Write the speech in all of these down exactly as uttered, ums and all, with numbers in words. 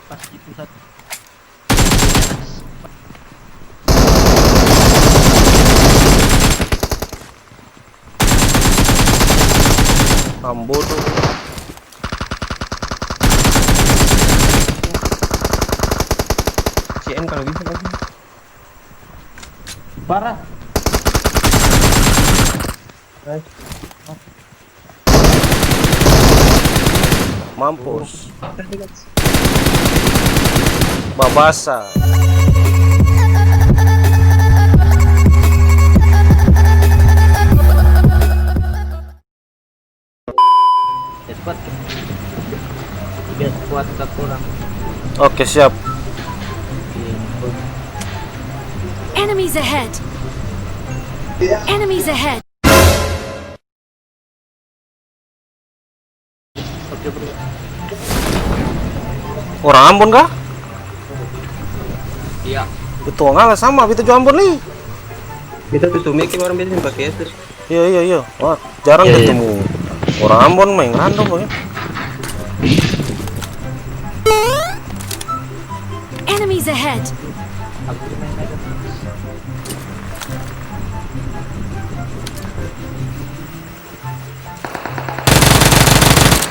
Pas itu satu. Ambodo. C M kalau bisa lagi. Parah. Nice. Mampus. Babasa. Tiga squad, tiga squad, satu orang. Oke, siap. Iya, betul. Enemies ahead! Enemies ahead! Oke, bro. Orang Ambon kah? Iya. Betul, ngala sama, beta jua Ambon ni. Beta tuh, tuh, mikir orang biasa pake itu. Iya, iya, iya. Wah, jarang ketemu orang Ambon main random, ya. Enemies ahead.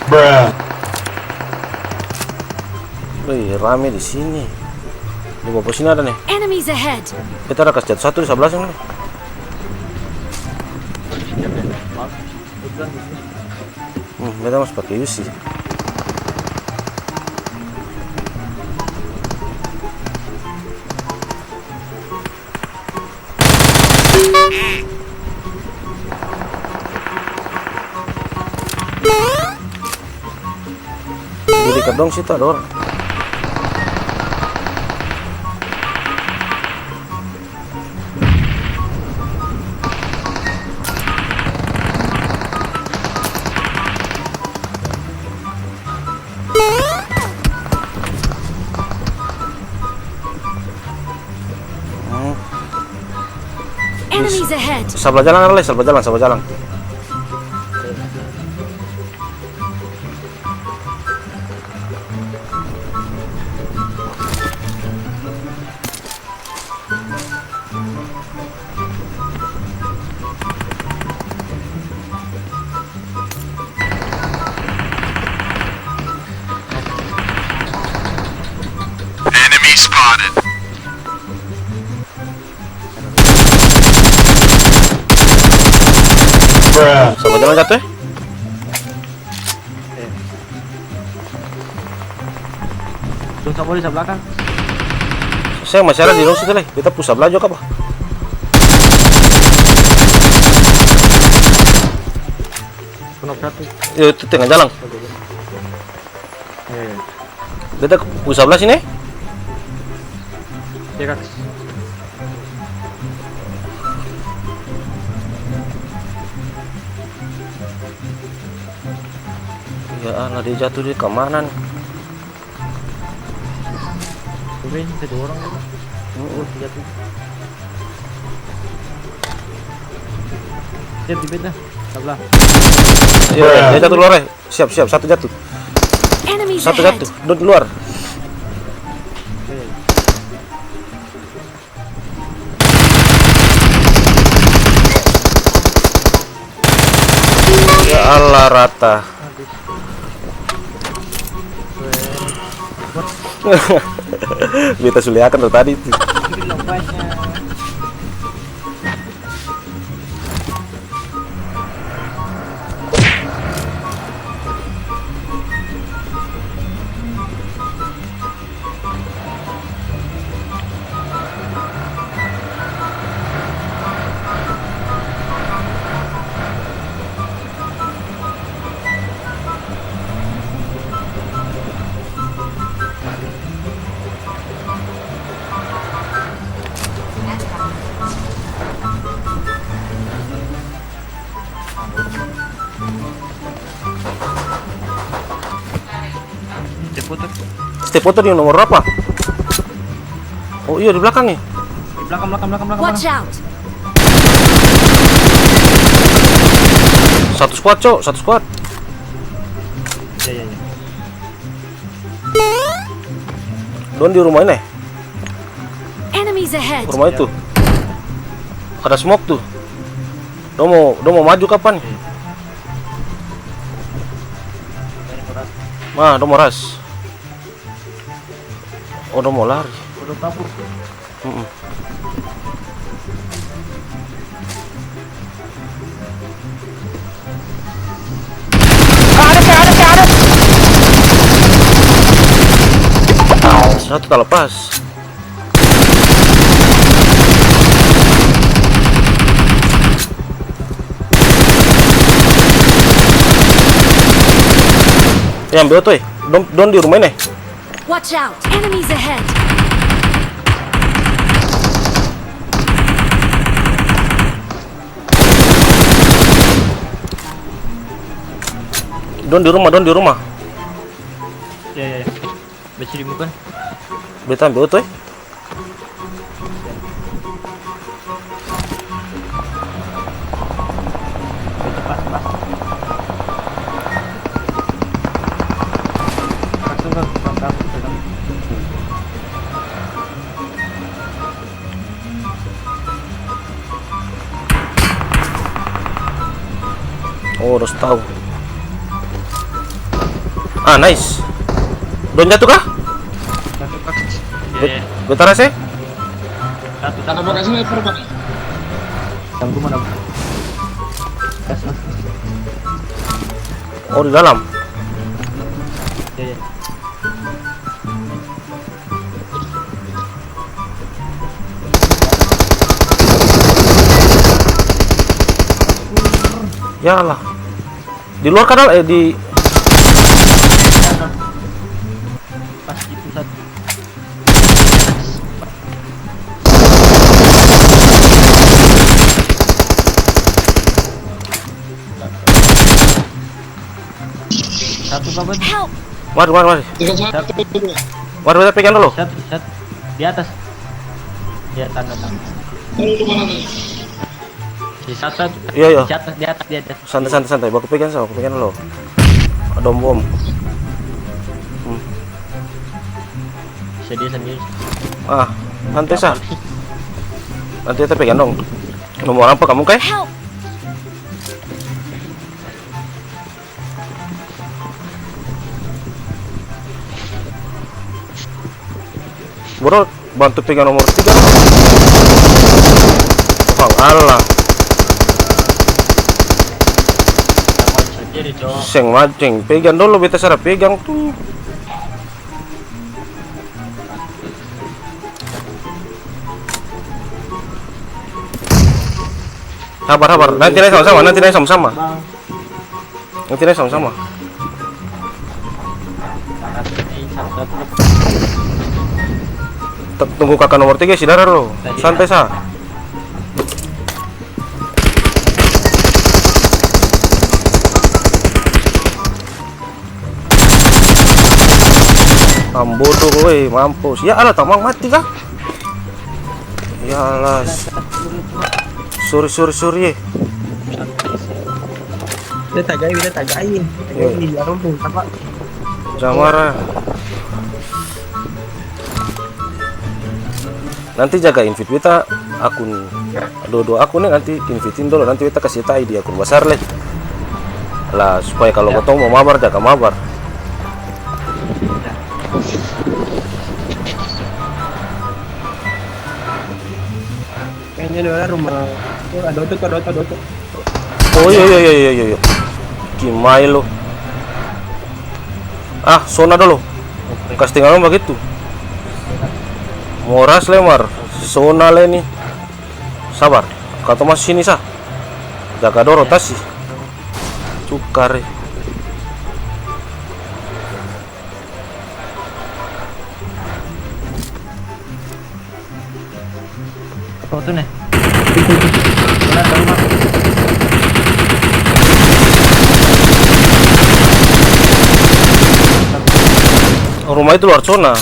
Bruh. Wih, rame di sini. Di bawah sini ada nih. Enemies ahead. Beta ada kas jatuh satu di sebelah sini. Hmm, beta masih pake Uzi. Di dekat dong situ ada orang. Hmm. Enemies ahead. Sabla jalang ada lai, sabla jalang, sabla jalang. Enemy spotted. Bruh. Sabla jalang jatuh, eh? Dong samua di sabla blakang. Seng, masih ada di dong situ lai. Beta pung sabla jua kapa? Knock satu. Yo, itu tengah jalang. Oke. Iya, iya. Beta pung sabla sini. Iya, Kak. Ya Allah, dia jatuh, dia kamana nih? Turun, satu orang. Mm-mm. Oh, dia jatuh. Siap, di beta. Sabla. Iya, iya, dia jatuh luar, eh. Siap, siap, satu jatuh. Enemies ahead. Satu jatuh, dua di luar. Oke. Ya Allah, rata. Beta suliakan dari tadi itu. Step motor. Step motor yang nomor berapa? Oh iya, di belakang ya? Di belakang, belakang, belakang, belakang. Watch out! Satu squad, Cok, satu squad. Iya, iya, iya. Dong di rumah ini? Enemies ahead. Rumah itu. Ada smoke tuh. Dong mau, dong mau maju kapan? Nah, dong mau rush. Oh, dong mau lari. Mm-mm. Ah, ada, ada, ada. Satu tak lepas. Eh, ambil oto, eh. Dong, dong di rumah ini. Watch out! Enemies ahead! Dong di rumah, dong di rumah. Ya, ya, ya. Besi di muka. Beta ambil oto, eh. Pas, pas. Langsung ke tukang kabut, tukang. Oh, udah tahu. Ah, nice. Dong jatuh kah? Jatuh, Kak. Iya, iya. Betara sih? Satu, satu. Ada bekasnya, Pak. Ganggu mana, Pak? Gas, Mas. Oh, di dalam. Iya, iya. Yalah. Di luar kadal, eh, di Pas di pusat. Satu kawan. Help! Mari, mari, mari. Satu. Mari, beta pegang dulu. Satu, satu. Di atas. Di atas, tanda, tanda. Di atas. Iya, iya. Di atas, di atas, di atas. Santai, santai, santai. Baku pegang sa, baku pegang dolo. Ada bom. Hmm. Bisa dia sendiri. Ah, santai sa. Nanti beta pegang dong. Nomor apa kamu, Kai? Help! Bro, bantu pegang nomor tiga. Bang Allah. Seng mancing, pegang dolo, beta sara pegang tuh. Sabar, sabar. Nanti nae sama-sama, nanti nae sama-sama. Nanti nae sama-sama. Te-, tunggu kaka nomor tiga isi darah dolo. Santai sa. Ambodo, woi, mampus. Ya Allah, tamang mati kah? Ya Allah. Sorry, sorry, sorry, eh. Dia tagai, dia tagai. Tagai di jarum tuh, apa? Jangan marah. Nanti jaga invite beta akun, dua-dua akun nih, nanti invite-in dolo, nanti beta kasi tai di akun basar lai. Lah, supaya kalo katong mo mabar, jaga mabar. Kayaknya dia orang rumah, tuh, ada otot, ada otot, ada otot. Oh, iya, iya, iya, iya, iya, iya. Kimai lo. Ah, sona dolo. Kas tinggal bagitu. Moras lemar. Sona le ni. Sabar. Katong masuk sini sa. Jaga dolo rotasi. Cukar, eh. Oh, tuh, nih. Itu, itu. Benar, tahu, Mas. Rumah itu luar zona.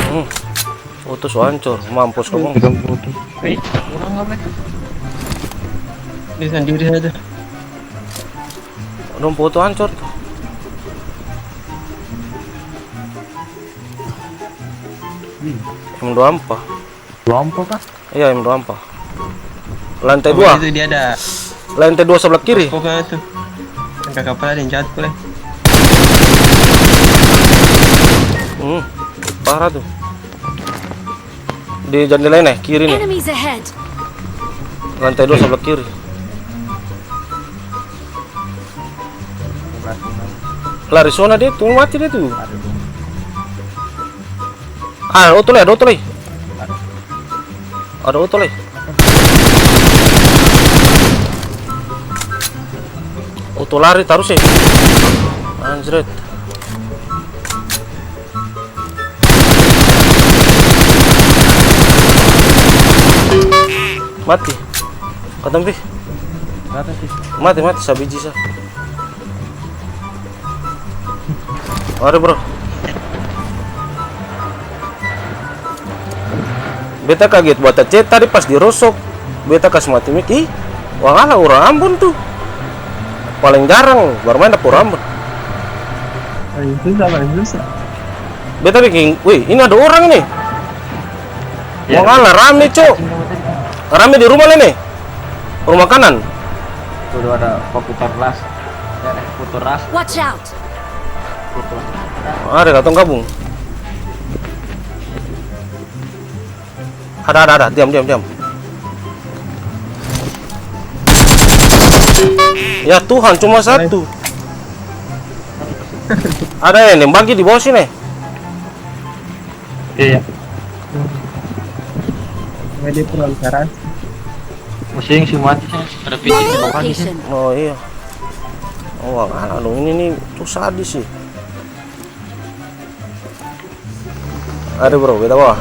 Hmm. Oto su ancor, mampus kamong. Pegang oto. Hei, orang apa? Dia sendiri saja. Dong pu oto ancor tu. Hmm. M dua ampa. Dua ampa kah? Iya, M dua ampa. Lantai dua. Oh, itu dia ada. Lantai dua sebelah kiri. Pokoknya itu. Angka kapal ada yang jatuh, eh. Hmm, parah tuh. Di jandela ini, kiri nih. Enemies ahead. Lantai dua sebelah kiri. Lari sona dia tuh, mati dia tuh. Ah, oto lai, ada oto lai. Ada oto lai. Oto lari tarus, eh. Anjret. Mati. Katong pi. Mati, mati, sabiji sa. Mari, bro. Beta kaget, beta chat tadi pas dirosok, beta kas mati mic, ih, Wangala orang Ambon tu. Paling jarang barmaeng dapa orang Ambon. Paling susah, paling susah. Beta biking, weh, ini ada orang ini. Ya. Wangala rame, cok. Rame di rumah ini. Rumah kanan. Tuh, ada Paputar Las. Daerah Putu Ras. Watch out! Putu Ras. Ada katong gabung. Ada, ada, ada. Diam, diam, diam. Ya Tuhan, cuma satu. Ada yang nembaki di bawah sini. Iya, iya. Dia pulang sekarang. Pusing sih mati sih. Ada picit di bawah di sini. Oh iya. Oh, anak dong ini nih tuh sadis sih. Ada, bro, beta bawa.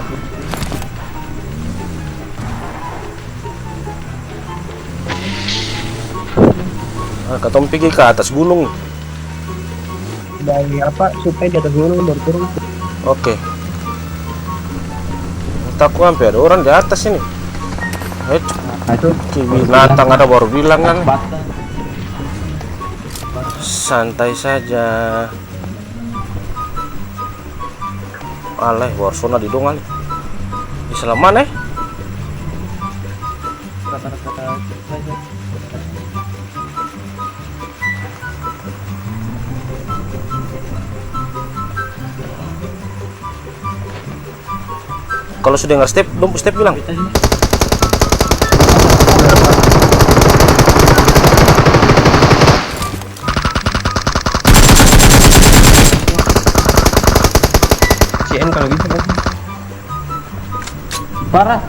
Ah, katong pigi ka atas gunung. Dari apa, supaya di atas gunung baru turun. Oke. Taku ampe ada orang di atas ini. Eh, nah, itu binatang ada baru bilang kan. Santai saja. Alai, baru sona di dong, alai. Di sebelah mana, eh? Kalo su dengar step, dong pung step bilang. C N kalo bisa, kan? Parah.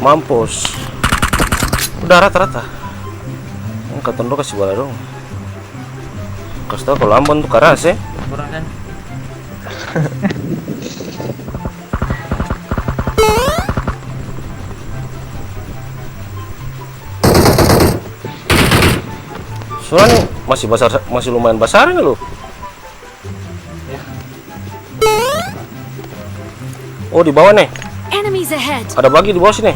Mampus. Udah rata-rata. Ini katong dua kasi bala dong. Kas tau kalo Ambon tu karas, eh. Kurang kan? Soalnya masih basar, masih lumayan basar ini loh. Oh, di bawah nih. Enemies ahead. Ada bagi di bawah sini.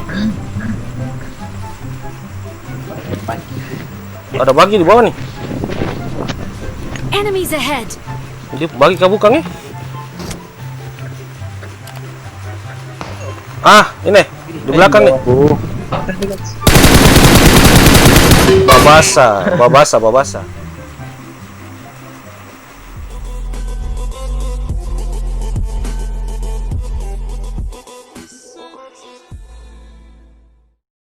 Ada bagi di bawah nih. Enemies ahead. Dia bagi ka bukang, eh? Ah, ini. Di belakang nih. Babasa, babasa, babasa.